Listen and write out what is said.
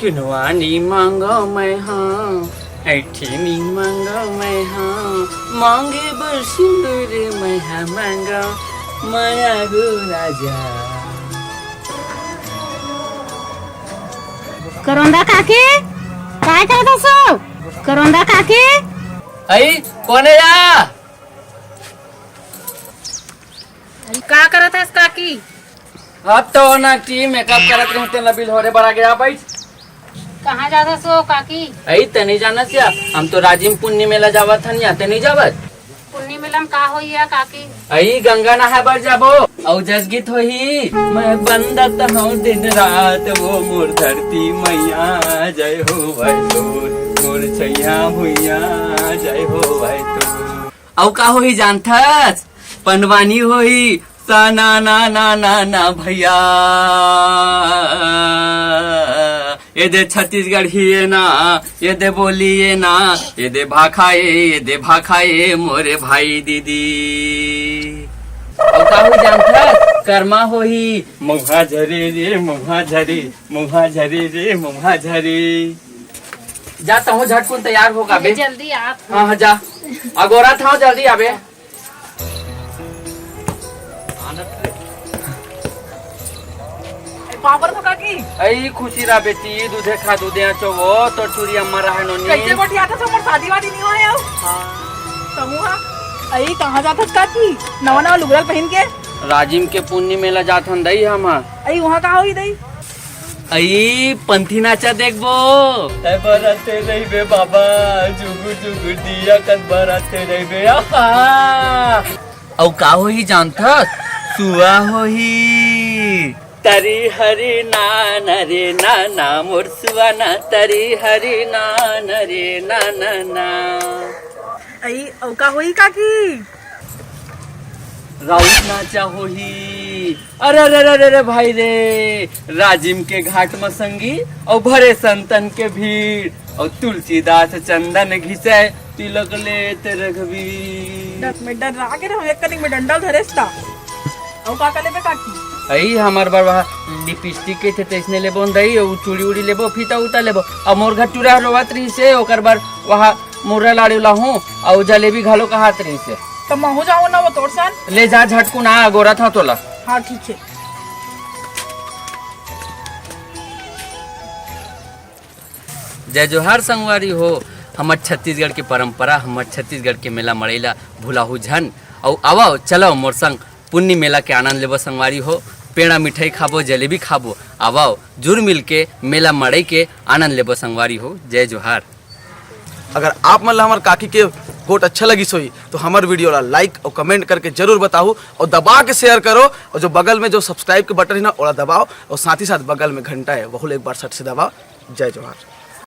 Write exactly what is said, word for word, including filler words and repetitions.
चुनवा नी मांगो मैं हा, ऐठी नी मांगो मैं हा, मांगे बर सिंदूर मैं हा मांगो, माया हो राजा। करोंदा काकी, काय करत हसो? करोंदा काकी। अई, कोन हे या? का करत हस काकी? अब तो ना टी मेकअप करत रही, तेला बिल होरे बर आ गया, बैठ। कहाँ जात हस ओ काकी? अई, ते नहीं जानत या, हम तो राजिम पुन्नी मेला जावत हन या, ते नहीं जावत? पुन्नी मेला में का होई या काकी? अई, गंगा नहाए बर जाबो। अउ जस गीत होही, मैं बंदत हूँ दिन रात, वो मोर धरती मैया, जय हो भाई तोर, मोर छैया भुइया, जय हो भाई तोर। अउ का होही जानथस? पंडवानी होही। सा ना ना ना ना ना भैया, ये दे छत्तीसगढ़ी ये ना, ये दे बोली ये ना, ये दे भाखा ये, ये दे भाखा ये मोरे भाई दीदी। अउ का होही जानथस? करमा होही। मउहा झरे रे मउहा झरे, मउहा झरे रे मउहा झरे। जा तहूँ झटकुन तैयार हो गा बे। जल्दी आप। हाँ हाँ जा। अगोरा था जल्दी आबे। पापड़ तो काकी। अई खुशी रहा बेटी, दूधे खा दूधे आचो वो, तोर चूरी अम्मा रहे नोनी। कैसे गोठियात हस, मोर शादी वादी नहीं होय अउ। हाँ। समूहा, अई कहाँ जात हस काकी? नवा नवा लुगरा पहन के। राजिम के पुन्नी मेला जात हन दई हम। अई वहाँ का होही दई? अई पंथी नाचा देखबो। तै बरते रहिबे बाबा, जुगु जुगु दिया कस बरते रहिबे। आहा। अउ का होही जानथस? सुआ होही। तरी हरी नान रे नाना, मोर सुआ ना, तरी हरी नान रे नाना ना। अई, अउ का होही काकी? राउत नाचा होही। अरे, अरे, अरे, अरे, अरे, भाई रे, राजिम के घाट म संगी अउ भरे संतन के भीड़ अउ तुलसीदास चंदन घिसय तिलक लेत रघबीर। डर, मैं डर रहा के रे, हम एक कनिक में डंडा धरेस ता। अउ का का लेबे काकी? अई हमर बर वहा लिपस्टिक के थे तइसने लेबो न दई, अउ चूड़ी उड़ी लेबो, फीता उता लेबो। अउ मोर घर टूरा रोवत रहिसे, ओकर बर वहा मुर्रा लाड़ी लाहूँ, अउ जलेबी घलो कहात रहिसे। त महूँ जाहूँ ना वो तोर सन? ले जा झटकुन आ, अगोरत हँव तोला। हाँ, ठीक हे। जय जोहार संगवारी हो, हमर छत्तीसगढ़ के परंपरा, हमर छत्तीसगढ़ के मेला मड़ई ला भुलाहू झन। अउ आवव, चलव मोर संग पुन्नी मेला के आनंद लेबो संगवारी हो। पेड़ा मिठाई खाबो, जलेबी खाबो, आवव जुर मिल के मेला मड़ई के आनंद लेबो संगवारी हो। जय जोहार। अगर आप मन ला हमर काकी के गोठ अच्छा लगिस होही, तो हमर video ला like अउ comment करके जरूर बताहू अउ दबा के share करो, अउ जो बगल में जो subscribe के button हे ना, ओला दबाओ, अउ साथ ही साथ बगल में घंटा हे, वहू ला एक बार सट से दबाओ। जय जोहार।